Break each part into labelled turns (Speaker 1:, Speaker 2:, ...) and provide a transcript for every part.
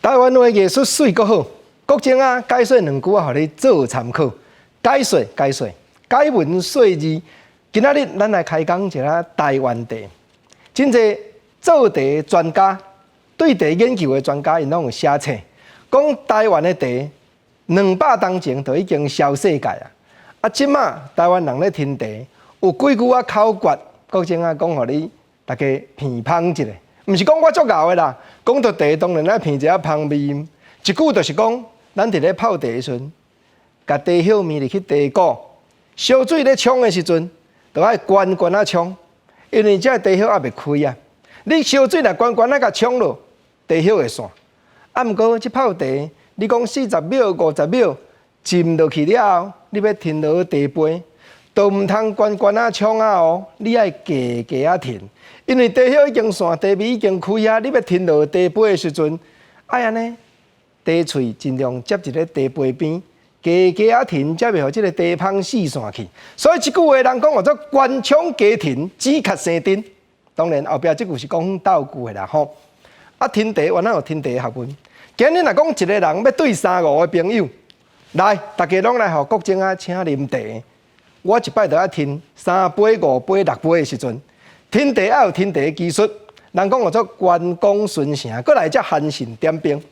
Speaker 1: 台灣話藝術媠閣好，國政啊解說兩句啊，予你做參考。解說解說，解文說字。今仔日咱來開講一下台灣茶。真濟做茶專家，對茶研究的專家，𪜶攏有寫冊，講台灣的茶200冬前就已經銷世界啊！啊，這馬台灣人咧吞茶，有幾句仔口訣，國政啊講予你大家鼻芳一下。毋是講我足𠢕的啦，講到茶當然愛鼻一下芳味。一句就是講，咱佇咧泡茶的時陣，共茶葉抿入去茶壺，燒水咧沖的時陣，就愛懸懸仔沖，因為這茶葉猶未開啊。你燒水若懸懸仔共沖落，茶葉會散。啊，毋過這泡茶，你講40秒、50秒浸落去了後，你欲吞落茶杯，都毋通懸懸仔沖啊哦，你愛加加仔吞。因為茶葉已經散，茶味已經開啊！你欲吞落茶杯的時陣，愛按呢，茶喙盡量接佇咧茶杯邊，加加仔吞，才袂予這個茶芳四散去。所以這句話人講叫做懸沖加吞，止咳生津。當然後壁這句是講倒句的啦吼。啊，吞茶原來有吞茶學問。今日若講一個人欲對三五個朋友來，大家攏來予國政仔請啉茶，我一擺就愛吞三杯、五杯、六杯的時陣。吞茶愛有吞茶技術，人講叫做關公巡城，閣來才韓信點兵。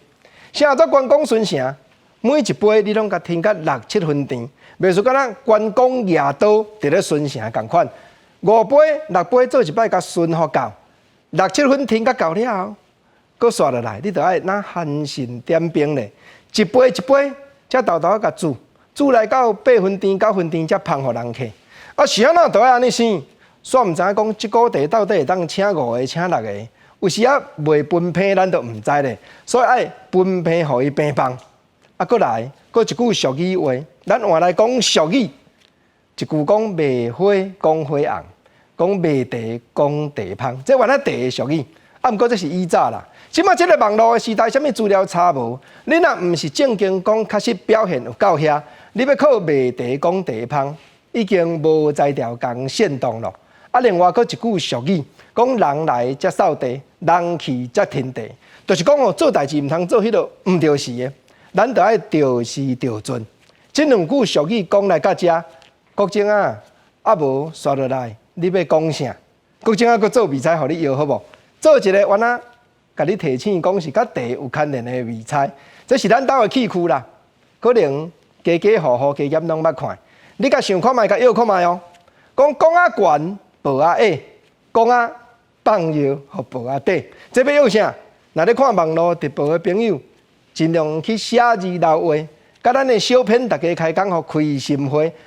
Speaker 1: 啥叫做關公巡城？每一杯你攏共吞甲六七分甜，袂輸敢若關公舉刀佇咧巡城仝款。五杯、六杯做一擺，共巡予夠，六七分甜甲夠了後，閣紲落來，你就愛若韓信點兵咧，一杯一杯，才沓沓仔共煮，煮來到八分甜、九分甜，才芳予人客。啊，是按怎就愛按呢生？煞毋知影講，這鍋茶到底會當請五個、請六個，有時仔袂分批，咱都毋知咧。所以愛分批予伊平放。啊，閣來，閣一句俗語話，咱換來講俗語，一句講賣花講花紅，講賣茶講茶芳，這原來茶的俗語。啊，毋過這是以早啦。這馬這個網路的時代，啥物資料查無？你若毋是正經講，確實表現有夠遐，你欲靠賣茶講茶芳，已經無才調共煽動咯。啊，另外閣一句俗語，講人來才掃地，人去才吞茶，就是講哦，做代誌毋通做彼个毋著時的，咱著愛著時著陣。這兩句俗語講來到遮，國政啊，啊無紲落來，你欲講啥？國政啊，閣做未猜予你搖好無？做一個原來共你提醒講是佮茶有牽連的未猜，這是咱兜的戲曲啦，可能家家戶戶加減攏捌看。你共想看覓，共搖看覓哦。講講仔懸，薄仔矮，講仔放尿，予薄仔短。這欲搖啥？若咧看網路直播的朋友，盡量去寫字留話，佮咱的小編大家開講，予開心花。